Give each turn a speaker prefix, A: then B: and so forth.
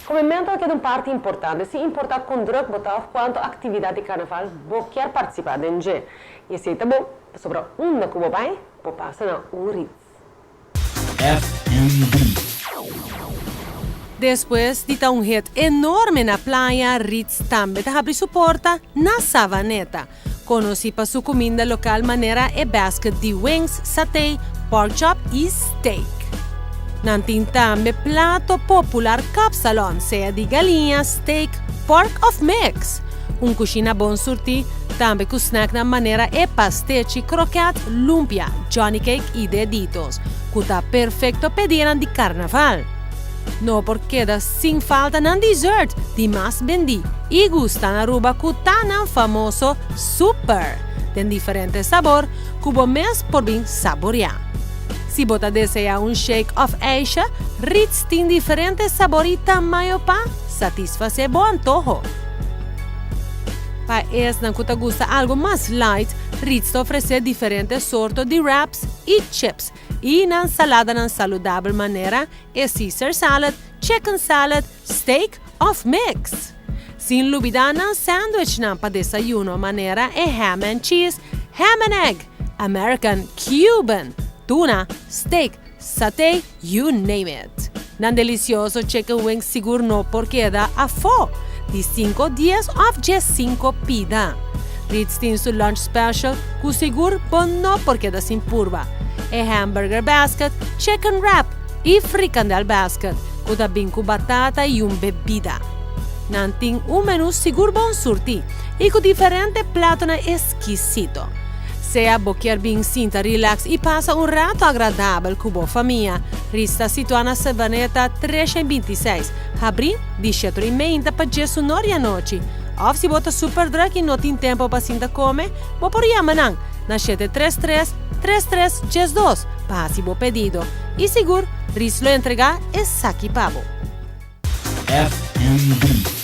A: Comemento ta keda un parti importante, sin importa con druk bo ta of cuanto actividad di carnaval bo kier participa den dje. Y esey ta bon, pasobra unda cu bo bay, bo pasa na un Ritz.
B: FNB.
C: Despues di ta un hit enorme na Playa, Ritz tambe ta habri su porta na Savaneta. Conoci pa su cuminda local manera e basket di wings, satay, pork chop y steak. Nan tin tambe plato popular kapsalon, sea di galiña, steak, pork of mix. Un cushina bon surti, tambe cu snacknan manera e pastechi, kroket, lumpia, johnny cake y deditos, cu ta perfecto p'e dianan di carnaval. No por keda sin falta nan dessert di mas bendí y gusta na Aruba cu ta nan famoso Super, den diferente sabor cu bo mes por bin saborea. Si bo ta desea un shake of ijsje, Ritz tin diferente sabor y tamaño pa satisface bo antoho. Pa esnan cu ta gusta algo mas light, Ritz ta ofrece diferente sorto di wraps y chips y nan saladanan saludabel manera e Caesar salad, chicken salad, steak of mix. Sin lubida nan sandwichnan pa desayuno manera e ham and cheese, ham and egg, American, Cuban, tuna, steak, satay, you name it. Nan delicioso chicken wings sigur no por keda afo, di cinco, dies of 15 pida. Ritz tin su lunch special cu sigur bo no por keda sin purba. E hamburger basket, chicken wrap y frikandel basket, cu ta bin cu batata y un bebida. Nan tin un menu sigur bon surti y cu diferente platonan exkisito. Sea bo kier bin sinta relax y pasa un rato agradabel cu bo famia, Ritz ta situa na Savaneta 326, habri di 7:30 pa 11 di anochi. Of si bo ta super druk y no tin tempo pa sinta come, bo por yama nan na 733 3312 pa haci bo pedido. Y sigur, Ritz lo entrega esaki pa bo.
B: FNB.